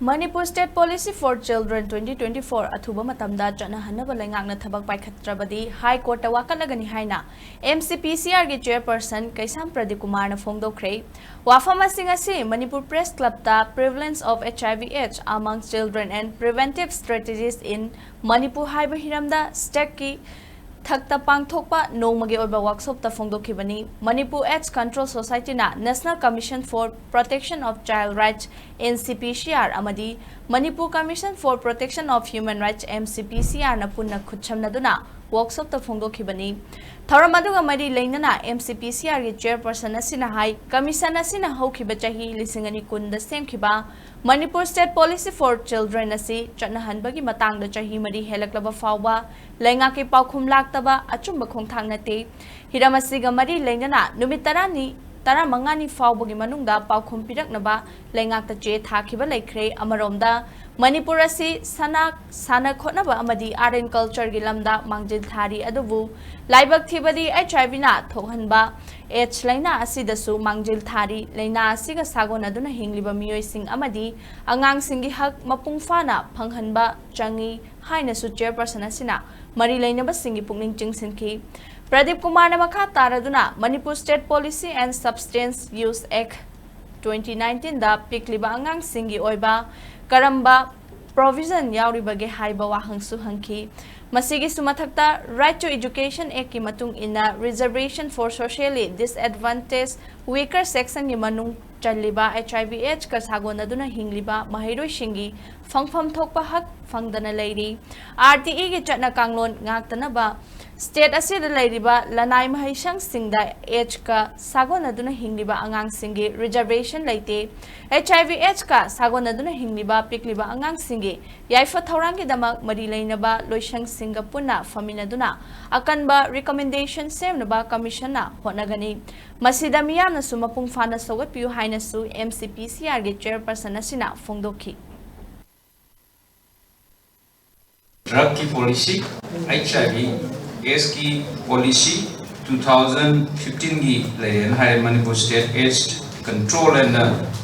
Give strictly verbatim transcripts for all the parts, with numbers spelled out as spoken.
Manipur State Policy for Children twenty twenty-four ꯑꯊꯨꯕ ꯃꯇꯝꯗ ꯆꯠꯅꯍꯟꯅꯕ ꯂꯩꯉꯥꯛꯅ ꯊꯕꯛ ꯄꯥꯏꯈꯠꯇ꯭ꯔꯕꯗꯤ ꯍꯥꯏ ꯀꯣꯔꯠꯇ ꯋꯥꯀꯠꯂꯒꯅꯤ ꯍꯥꯏꯅ M C P C R ꯒꯤ chairperson ꯀꯩꯁꯥꯝ ꯄ꯭ꯔꯗꯤꯞ ꯀꯨꯃꯥꯔꯅ ꯐꯣꯡꯗꯣꯛꯈ꯭ꯔꯦ꯫ ꯋꯥꯐꯝ ꯑꯁꯤꯡ ꯑꯁꯤ Manipur Press Clubꯇ Prevalence of H I V AIDS Among Children and Preventive Strategies in Manipur ꯍꯥꯏꯕ ꯍꯤꯔꯝꯗ stateꯀꯤ ꯊꯛꯇ ꯄꯥꯡꯊꯣꯛꯄ ꯅꯣꯡꯃꯒꯤ ꯑꯣꯏꯕ workshopꯇ ꯐꯣꯡꯗꯣꯛꯈꯤꯕꯅꯤ꯫ Manipur AIDS Control Societyꯅ National Commission for Protection of Child Rights, N C P C R, ꯑꯃꯗꯤ Manipur Commission for Protection of Human Rights, M C P C R, ꯅ ꯄꯨꯟꯅ ꯈꯨꯠꯁꯝꯅꯗꯨꯅ workshopꯇ ꯐꯣꯡꯗꯣꯛꯈꯤꯕꯅꯤ꯫ ꯊꯧꯔꯝ ꯑꯗꯨꯒ ꯃꯔꯤ ꯂꯩꯅꯅ M C P C R ꯒꯤ chairperson ꯑꯁꯤꯅ ꯍꯥꯏ, commission ꯑꯁꯤꯅ ꯍꯧꯈꯤꯕ ꯆꯍꯤ ꯂꯤꯁꯤꯡ ꯑꯅꯤ ꯀꯨꯟꯗ ꯁꯦꯝꯈꯤꯕ Manipur State Policy for Children ꯑꯁꯤ ꯆꯠꯅꯍꯟꯕꯒꯤ ꯃꯇꯥꯡꯗ ꯆꯍꯤ ꯃꯔꯤ ꯍꯦꯜꯂꯛꯂꯕ ꯐꯥꯎꯕ ꯂꯩꯉꯥꯛꯀꯤ ꯄꯥꯎꯈꯨꯝ ꯂꯥꯛꯇꯕ ꯑꯆꯨꯝꯕ ꯈꯣꯡꯊꯥꯡ ꯅꯠꯇꯦ꯫ ꯍꯤꯔꯝ ꯑꯁꯤꯒ ꯃꯔꯤ ꯂꯩꯅꯅ ꯅꯨꯃꯤꯠ ꯇꯔꯥꯅꯤ, ꯇꯔꯥꯃꯉꯥꯅꯤ ꯐꯥꯎꯕꯒꯤ ꯃꯅꯨꯡꯗ ꯄꯥꯎꯈꯨꯝ ꯄꯤꯔꯛꯅꯕ ꯂꯩꯉꯥꯛꯇ ꯆꯦ ꯊꯥꯈꯤꯕ ꯂꯩꯈ꯭ꯔꯦ꯫ ꯑꯃꯔꯣꯝꯗ ꯃꯅꯤꯄꯨꯔ ꯑꯁꯤ ꯁꯅꯥ, ꯁꯥꯟꯅ ꯈꯣꯠꯅꯕ ꯑꯃꯗꯤ art and cultureꯒꯤ ꯂꯝꯗ ꯃꯥꯡꯖꯤꯜ ꯊꯥꯔꯤ, ꯑꯗꯨꯕꯨ ꯂꯥꯏꯕꯛ ꯊꯤꯕꯗꯤ H I Vꯅ ꯊꯣꯛꯍꯟꯕ AIDS ꯂꯥꯏꯅꯥ ꯑꯁꯤꯗꯁꯨ ꯃꯥꯡꯖꯤꯜ ꯊꯥꯔꯤ꯫ ꯂꯥꯏꯅꯥ ꯑꯁꯤꯒ ꯁꯥꯒꯣꯟꯅꯗꯨꯅ ꯍꯤꯡꯂꯤꯕ ꯃꯤꯑꯣꯏꯁꯤꯡ ꯑꯃꯗꯤ ꯑꯉꯥꯡꯁꯤꯡꯒꯤ ꯍꯛ ꯃꯄꯨꯡ ꯐꯥꯅ ꯐꯪꯍꯟꯕ ꯆꯪꯏ ꯍꯥꯏꯅꯁꯨ chairperson ꯑꯁꯤꯅ ꯃꯔꯤ ꯂꯩꯅꯕꯁꯤꯡꯒꯤ ꯄꯨꯛꯅꯤꯡ ꯆꯤꯡꯁꯤꯟꯈꯤ꯫ ꯄ꯭ꯔꯗꯤꯞ ꯀꯨꯃꯥꯔꯅ ꯃꯈꯥ ꯇꯥꯔꯗꯨꯅ Manipur State Policy and Substance Use Act twenty nineteenꯗ ꯄꯤꯛꯂꯤꯕ ꯑꯉꯥꯡꯁꯤꯡꯒꯤ ꯑꯣꯏꯕ ꯀꯔꯝꯕ provision ꯌꯥꯎꯔꯤꯕꯒꯦ ꯍꯥꯏꯕ ꯋꯥꯍꯪꯁꯨ ꯍꯪꯈꯤ꯫ ꯃꯁꯤꯒꯤꯁꯨ ꯃꯊꯛꯇ Right to Education Actꯀꯤ ꯃꯇꯨꯡ ꯏꯟꯅ Reservation for Socially Disadvantaged Weaker Sectionꯒꯤ ꯃꯅꯨꯡ ꯆꯜꯂꯤꯕ H I V AIDS ꯀ ꯁꯥꯒꯣꯟꯅꯗꯨꯅ ꯍꯤꯡꯂꯤꯕ ꯃꯍꯩꯔꯣꯏꯁꯤꯡꯒꯤ ꯐꯪꯐꯝ ꯊꯣꯛꯄ ꯍꯛ ꯐꯪꯗꯅ ꯂꯩꯔꯤ꯫ R T Eꯒꯤ ꯆꯠꯅ ꯀꯥꯡꯂꯣꯟ ꯉꯥꯛꯇꯅꯕ state ꯑꯁꯤꯗ ꯂꯩꯔꯤꯕ ꯂꯅꯥꯏ ꯃꯍꯩꯁꯪꯁꯤꯡꯗ AIDS ꯀ ꯁꯥꯒꯣꯟꯅꯗꯨꯅ ꯍꯤꯡꯂꯤꯕ ꯑꯉꯥꯡꯁꯤꯡꯒꯤ reservation ꯂꯩꯇꯦ꯫ H I V AIDS ꯀ ꯁꯥꯒꯣꯟꯅꯗꯨꯅ ꯍꯤꯡꯂꯤꯕ ꯄꯤꯛꯂꯤꯕ ꯑꯉꯥꯡꯁꯤꯡꯒꯤ ꯌꯥꯏꯐ ꯊꯧꯔꯥꯡꯒꯤꯗꯃꯛ ꯃꯔꯤ ꯂꯩꯅꯕ ꯂꯣꯏꯁꯪꯁꯤꯡꯒ ꯄꯨꯟꯅ ꯐꯝꯃꯤꯟꯅꯗꯨꯅ ꯑꯀꯟꯕ recommendation ꯁꯦꯝꯅꯕ commissionꯅ ꯍꯣꯠꯅꯒꯅꯤ꯫ ꯃꯁꯤꯗ ꯃꯤꯌꯥꯝꯅꯁꯨ ꯃꯄꯨꯡ ꯐꯥꯅ ꯁꯧꯒꯠꯄꯤꯌꯨ ꯍꯥꯏꯅꯁꯨ M C P C R ꯒꯤ chairperson ꯑꯁꯤꯅ ꯐꯣꯡꯗꯣꯛꯈꯤ꯫ Drugꯀꯤ policy, H I V AIDSꯀꯤ policy two thousand fifteenꯒꯤ ꯂꯩꯔꯦꯅ ꯍꯥꯏꯔꯦ, Manipur State AIDS Control and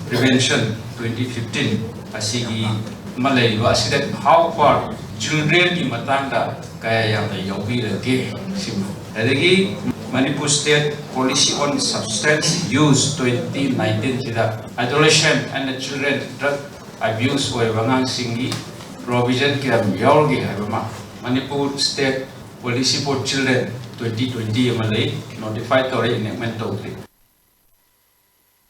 Prevention twenty fifteen꯫ ꯑꯁꯤꯒꯤ ꯑꯃ ꯂꯩꯔꯤꯕ ꯑꯁꯤꯗ how far childrenꯒꯤ ꯃꯇꯥꯡꯗ ꯀꯌꯥ ꯌꯥꯝꯅ ꯌꯥꯎꯕꯤꯔꯒꯦ ꯁꯤꯕꯨ꯫ ꯑꯗꯒꯤ Manipur State Policy on Substance Use twenty nineteenꯁꯤꯗ adolescent and children drug abuse ꯑꯣꯏꯔꯤꯕ ꯑꯉꯥꯡꯁꯤꯡꯒꯤ provision ꯀꯌꯥꯝ ꯌꯥꯎꯔꯒꯦ ꯍꯥꯏꯕ ꯑꯃ Manipur State Policy for Children twenty twenty ꯑꯃ ꯂꯩ, notify ꯇꯧꯔꯦ, enactment ꯇꯧꯗ꯭ꯔꯤ꯫